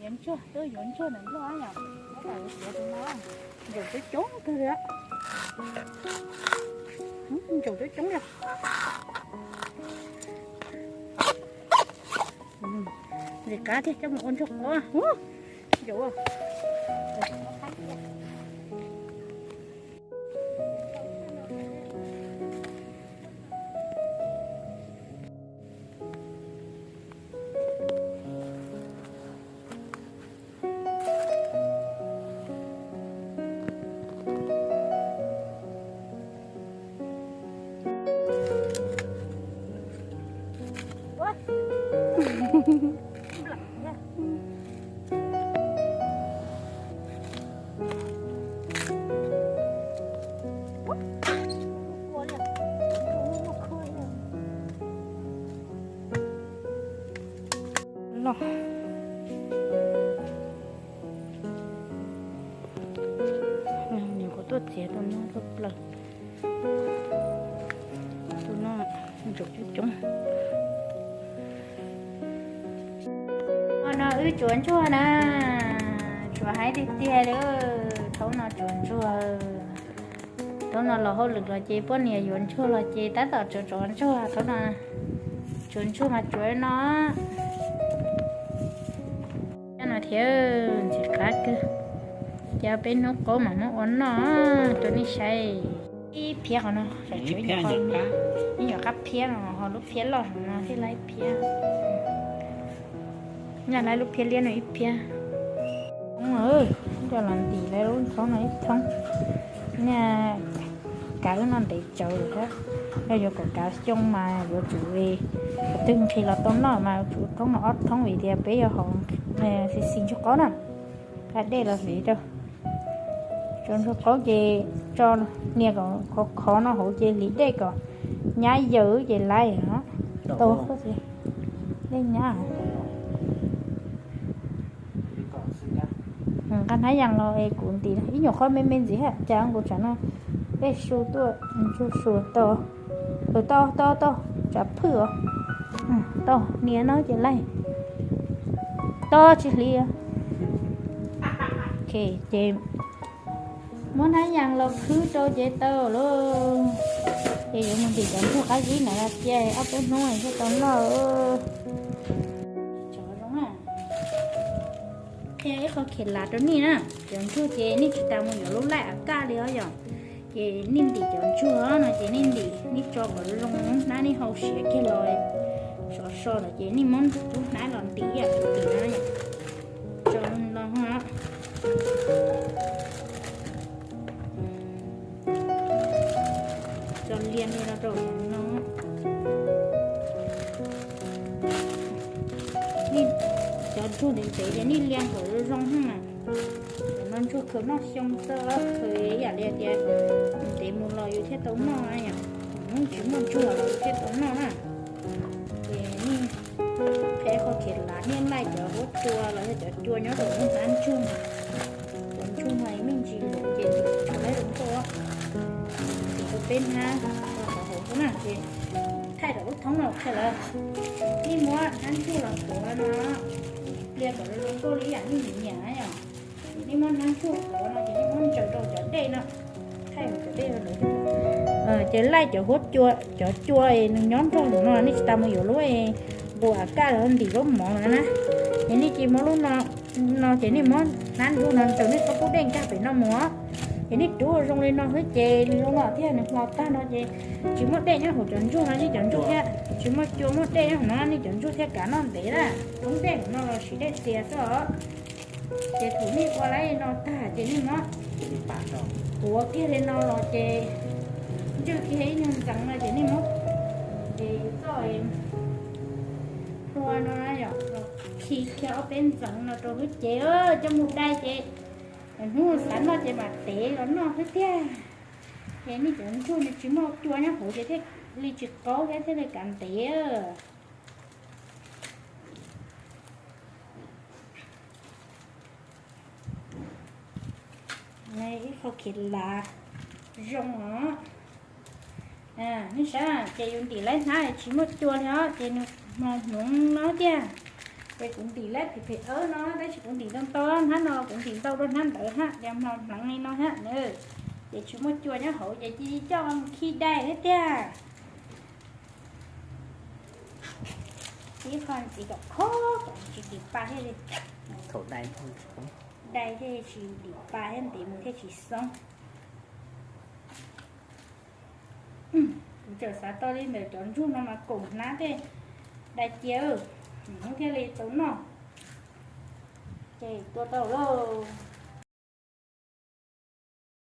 Ntsuag, twb yuav ntsuag ntawm Nplog yom, tab tom yuav txiav tus no. Ntsaum coob coob kawg li, ntsaum coob coob li. Ntxim qab tiag, coj mus ua ntsuag qab. Ntsaum. Loj. Nws kuv tuaj txiav tus no tus plaws. Tus no ntsaum coob coob. Hnub no wb tsuav ntsuag na, tsuav heev tiag tiag li. Thaum no tsuav ntsuag, thaum no los hauj lwm los ces poj niam yuav ntsuag los ces tab tom tsuav tsuav ntsuag. Thaum no tsuav ntsuag mas tsuav no. Coj no thiab, ntxim qab kawg. Ces peb hnub qaub mas muab ua noj rau nej saib. Ib phiab qhov no, ib nyuam qab phiab no ho lub phiab loj no thiaj li ib phiab. Nyaj laib lub phiab liab no ib phiab. Thoob, coj los ntim lawv lub thoob no ib thoob. Nyaj kav no ntev tsawv lawm thiab. Yog yuav kom kav xyoo mas yuav tsum, twg nqhis los tau noj mas yuav tsum thoob no ob thoob vim tias peb yuav haus xis xis ntsuag qaub na. Kav dej los hliv rau. Tso ntsuag qaub ces tso, nias kom khov khov no hauv ces hliv dej kom nyab yaws ces laib os. Tau, dej nyab. Nqa hnab yas los es kuv ntim ib nyuam qhov me me ntxiv hab, cas kuv tsam no dej su tuaj, ntsuag su tau. Tau tau tau, tsam phwj os. Tau, nias no ces laib. Tau, tsis hliv. Ok, ces muab hnab yas los khwb rau ces tau lauj. Ces yuav mus ntim cov ntsuag qab zib ntawd cia ob peb hnub thiaj tau noj. Qhia ib qho khiav lav rau nej na, cov ntsuag ces nej tsis tas mus yuav lub laij av kaj li os yom. Ces nej ntim cov ntsuag no ces nej ntim, nej tso kom zoo, hnab nej hau siav kiag los sov so lawm ces nej muab lub hnab los ntim ib yam tim no, tso no. Tso lia li no rau no. Nej cov ntsuag ntev ntev ces nej lia kom zoo zoo na. No ntsuag khaws noj xyoo xwb, khaws ib yam li tias ntev mus los yus thiaj tau noj na yom. Hnub tsis muaj ntsuag los yus thiaj tau noj na. Ces nej qhia qhov khiav lav, nej laij cov huab cua los yog cov cua nyob rau lub hnab ntsuag. Cov ntsuag no me ntsis luv ces tsis tshua laib zoo nkauj. Ces rau peb hnab qhov hauv xwb na ces thaij rau lub thoob no qhia lawm. Nej muab hnab ntsuag los tuav no, lia kom zoo nkauj li yam nej nyiam na yom. Nej muab hnab ntsuag tuav no ces nej muab ntsaws rau cov dej no. Thaij cov dej no. Ces laij cov huab cua, cov cua nws nyob nrog no, nej tsis tas mus yuav lub nqus av kaj los ntim lub mov no na. Ces nej cia muab lub no, no ces nej muab hnab ntsuag no ntsaws nej qhov pub dej nkag pem no mus. Ces nej rub zoo li no xwb ces nws zoo no thiab, nws hlo tag no ces tsis muaj dej nyob hauv cov ntsuag no, nej cov ntsuag thiab tsis muaj cua muaj dej nyob hauv no, nej cov ntsuag thiaj kav noj ntev na. Thoob dej hauv no los siv dej txias xwb os. Ces thaum nej ua laij no tag ces nej muab huav kiag li no los ces ntswj kiag ib nyuag ntxeev no ces nej muab, ces txoj hlua no yom, khi kiag ob peb ntxeev no rau xwb ces coj mus dai ces hnub xav noj ces mam tev los noj xwb tiag. Ces nej cov ntsuag nws tsis muaj cua nyob hauv ces thiaj li tsis qaub thiab thiaj li kav ntev. Ib qho khiav lav zoo os. Nej saib ces yus ntim laib hnab tsis muaj cua li os ces nws hmo hmoov no tiag. Ces kuv ntim lawm phem phem awb no tab sis kuv ntim ntau ntau hnab no, kuv ntim ntau dua hnab ntawd hab, ces mos hneev li no hab na. Ces tsis muaj cua nyob hauv ces cia li coj mus khi dai thiab tiag. Ib qho ntxiv kom khob kom tsis dim pa thiab li. Dai thiaj tsis dim pa thiab ntev mus thiaj tsis xoob. Kuv txawm xav tau li ntawm cov ntsuj no mas koom hnab tej dai cia, hnub thiaj li tau noj. Ces tua tau lauj.